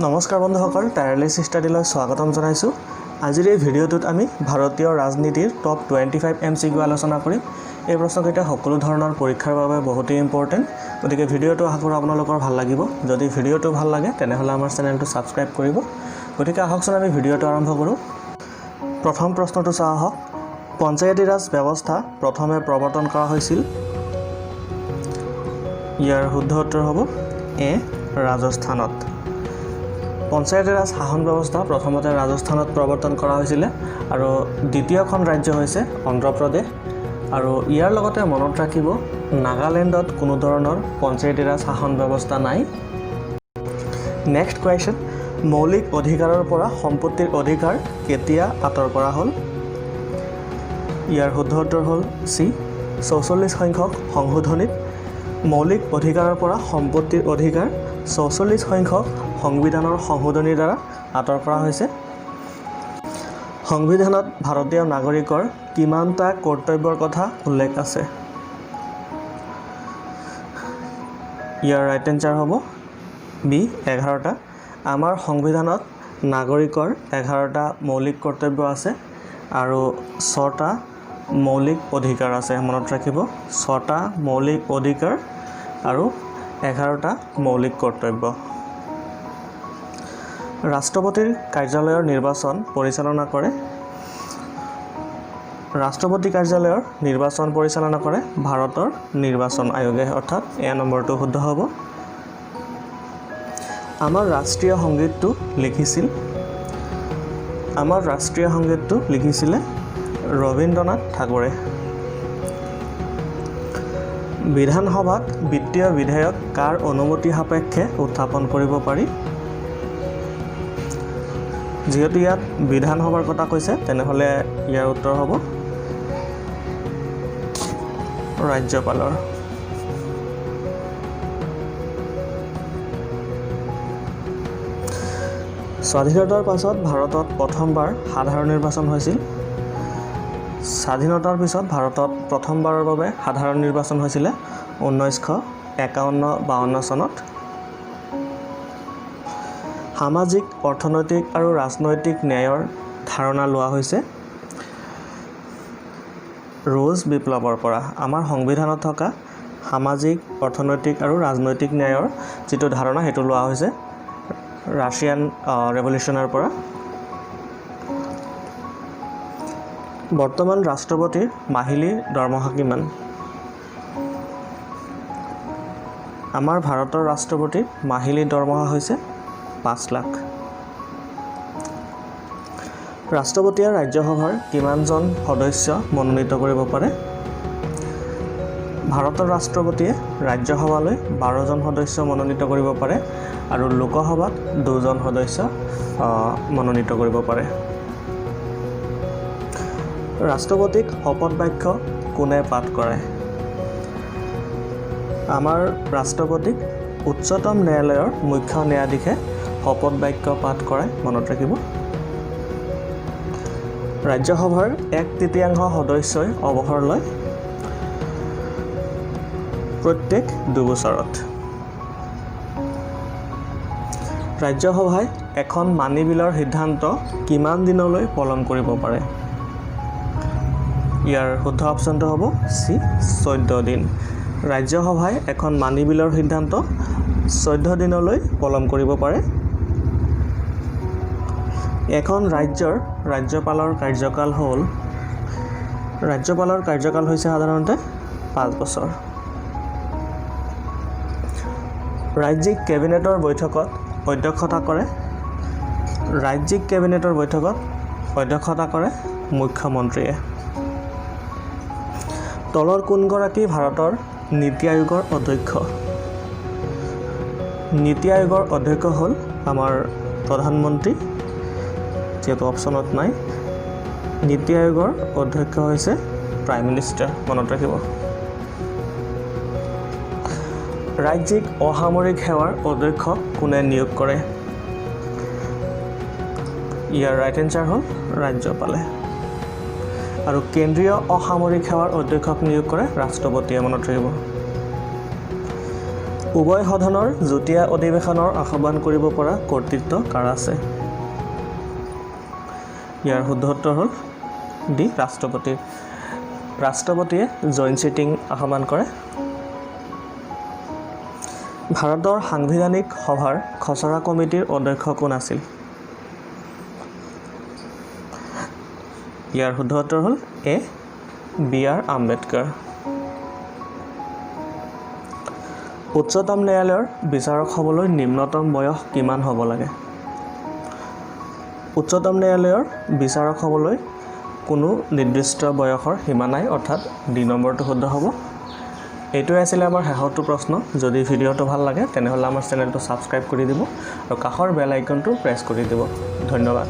নমস্কাৰ বন্ধুসকল, টায়াৰলেছ ষ্টাডিলৈ স্বাগতম জনাইছোঁ। আজিৰ এই ভিডিঅ'টোত আমি ভাৰতীয় ৰাজনীতিৰ টপ 25 এমচিকিউ আলোচনা কৰিম। এই প্ৰশ্নকেইটা সকলো ধৰণৰ পৰীক্ষাৰ বাবে বহুতেই ইম্পৰ্টেণ্ট। গতিকে ভিডিঅ'টো আশা কৰোঁ আপোনালোকৰ ভাল লাগিব। যদি ভিডিঅ'টো ভাল লাগে, তেনেহ'লে আমাৰ চেনেলটো ছাবস্ক্ৰাইব কৰিব। গতিকে আহকচোন, আমি ভিডিঅ'টো আৰম্ভ কৰোঁ। প্ৰথম প্ৰশ্নটো চাওঁ আহক। পঞ্চায়তী ৰাজ ব্যৱস্থা প্ৰথমে প্ৰৱৰ্তন কৰা হৈছিল? ইয়াৰ শুদ্ধ উত্তৰ হ'ব এ, ৰাজস্থানত। পঞ্চায়তী ৰাজ শাসন ব্যৱস্থা প্ৰথমতে ৰাজস্থানত প্ৰৱৰ্তন কৰা হৈছিলে আৰু দ্বিতীয়খন ৰাজ্য হৈছে অন্ধ্ৰপ্ৰদেশ। আৰু ইয়াৰ লগতে মনত ৰাখিব, নাগালেণ্ডত কোনো ধৰণৰ পঞ্চায়তী ৰাজ শাসন ব্যৱস্থা নাই। নেক্সট কুৱেশ্যন, মৌলিক অধিকাৰৰ পৰা সম্পত্তিৰ অধিকাৰ কেতিয়া আঁতৰ কৰা হ'ল? ইয়াৰ শুদ্ধ উত্তৰ হ'ল চি, 44 সংখ্যক সংশোধনীত। মৌলিক অধিকাৰৰ পৰা সম্পত্তিৰ অধিকাৰ 44 সংখ্যক সংবিধানৰ সংশোধনীৰ দ্বাৰা আঁতৰ কৰা হৈছে। সংবিধানত ভাৰতীয় নাগৰিকৰ কিমানটা কৰ্তব্যৰ কথা উল্লেখ আছে? ইয়াৰ ৰাইট এনচাৰ হ'ব বি, 11টা। আমাৰ সংবিধানত নাগৰিকৰ 11টা মৌলিক কৰ্তব্য আছে আৰু ছটা মৌলিক অধিকাৰ আছে। মনত ৰাখিব, ছটা মৌলিক অধিকাৰ আৰু 11টা মৌলিক কৰ্তব্য। ৰাষ্ট্ৰপতিৰ কাৰ্যালয়ৰ নিৰ্বাচন পৰিচালনা কৰে? ৰাষ্ট্ৰপতি কাৰ্যালয়ৰ নিৰ্বাচন পৰিচালনা কৰে ভাৰতৰ নিৰ্বাচন আয়োগে, অৰ্থাৎ এ নম্বৰটো শুদ্ধ হ'ব। আমাৰ ৰাষ্ট্ৰীয় সংগীতটো লিখিছিল? আমাৰ ৰাষ্ট্ৰীয় সংগীতটো লিখিছিলে ৰবীন্দ্ৰনাথ ঠাকুৰে। বিধানসভাত বিত্তীয় বিধেয়ক কাৰ অনুমতি সাপেক্ষে উত্থাপন কৰিব পাৰি? যিহেতু ইয়াত বিধানসভাৰ কথা কৈছে, তেনেহ'লে ইয়াৰ উত্তৰ হ'ব ৰাজ্যপালৰ। স্বাধীনতাৰ পাছত ভাৰতত প্ৰথমবাৰ সাধাৰণ নিৰ্বাচন হৈছিল? স্বাধীনতাৰ পিছত ভাৰতত প্ৰথমবাৰৰ বাবে সাধাৰণ নিৰ্বাচন হৈছিলে 1951-52 চনত। সামাজিক, অৰ্থনৈতিক আৰু ৰাজনৈতিক ন্যায়ৰ ধাৰণা লোৱা হৈছে ৰোজ বিপ্লৱৰ পৰা। আমাৰ সংবিধানত থকা সামাজিক, অৰ্থনৈতিক আৰু ৰাজনৈতিক ন্যায়ৰ যিটো ধাৰণা, সেইটো লোৱা হৈছে ৰাছিয়ান ৰেভলিউশ্যনৰ পৰা। বৰ্তমান ৰাষ্ট্ৰপতিৰ মাহিলী দৰমহা কিমান? আমাৰ ভাৰতৰ ৰাষ্ট্ৰপতিৰ মাহিলী দৰমহা হৈছে 5 লাখ। ৰাষ্ট্ৰপতিয়ে ৰাজ্যসভাৰ কিমানজন সদস্য মনোনীত কৰিব পাৰে? ভাৰতৰ ৰাষ্ট্ৰপতিয়ে ৰাজ্যসভালৈ 12জন সদস্য মনোনীত কৰিব পাৰে আৰু লোকসভাত দুজন সদস্য মনোনীত কৰিব পাৰে। ৰাষ্ট্ৰপতিক শপত বাক্য কোনে পাঠ কৰায়? আমাৰ ৰাষ্ট্ৰপতিক উচ্চতম ন্যায়ালয়ৰ মুখ্য ন্যায়াধীশে শপত বাক্য পাঠ কৰায়, মনত ৰাখিব। ৰাজ্যসভাৰ এক তৃতীয়াংশ সদস্যই অৱসৰ লয় প্ৰত্যেক 2 বছৰত। ৰাজ্যসভাই এখন মানি বিলৰ সিদ্ধান্ত কিমান দিনলৈ পলম কৰিব পাৰে? ইয়াৰ শুদ্ধ অপশ্যনটো হ'ব চি, 14 দিন। ৰাজ্যসভাই এখন মানি বিলৰ সিদ্ধান্ত 14 দিনলৈ পলম কৰিব পাৰে। এখন ৰাজ্যৰ ৰাজ্যপালৰ কাৰ্যকাল হ'ল? ৰাজ্যপালৰ কাৰ্যকাল হৈছে সাধাৰণতে 5 বছৰ। ৰাজ্যিক কেবিনেটৰ বৈঠকত অধ্যক্ষতা কৰে? ৰাজ্যিক কেবিনেটৰ বৈঠকত অধ্যক্ষতা কৰে মুখ্যমন্ত্ৰীয়ে। তলৰ কোনগৰাকী ভাৰতৰ নীতি আয়োগৰ অধ্যক্ষ? নীতি আয়োগৰ অধ্যক্ষ হ'ল আমাৰ প্ৰধানমন্ত্ৰী। যিহেতু অপশ্যনত নাই, নীতি আয়োগৰ অধ্যক্ষ হৈছে প্ৰাইম মিনিষ্টাৰ, মনত ৰাখিব। ৰাজ্যিক অসামৰিক সেৱাৰ অধ্যক্ষক কোনে নিয়োগ কৰে? ইয়াৰ ৰাইট এনচাৰ হ'ল ৰাজ্যপালে। আৰু কেন্দ্ৰীয় অসামৰিক সেৱাৰ অধ্যক্ষক নিয়োগ কৰে ৰাষ্ট্ৰপতিয়ে, মনত ৰাখিব। উভয় সদনৰ যুটীয়া অধিৱেশনৰ আহ্বান কৰিব পৰা কৰ্তৃত্ব কাৰ আছে? ইয়াৰ শুদ্ধ উত্তৰ হ'ল ডি, ৰাষ্ট্ৰপতিৰ। ৰাষ্ট্ৰপতিয়ে জইণ্ট ছিটিং আহ্বান কৰে। ভাৰতৰ সাংবিধানিক সভাৰ খচৰা কমিটিৰ অধ্যক্ষ কোন আছিল? ইয়াৰ শুদ্ধ উত্তৰ হ'ল এ, বি আৰ আম্বেদকাৰ। উচ্চতম ন্যায়ালয়ৰ বিচাৰক হ'বলৈ নিম্নতম বয়স কিমান হ'ব লাগে? উচ্চতম ন্যায়ালয়ৰ বিচাৰক হ'বলৈ কোনো নিৰ্দিষ্ট বয়সৰ সীমা নাই, অৰ্থাৎ ডি নম্বৰটো শুদ্ধ হ'ব। এইটোৱে আছিলে আমাৰ শেষৰটো প্ৰশ্ন। যদি ভিডিঅ'টো ভাল লাগে, তেনেহ'লে আমাৰ চেনেলটো ছাবস্ক্ৰাইব কৰি দিব আৰু কাষৰ বেল আইকনটো প্ৰেছ কৰি দিব। ধন্যবাদ।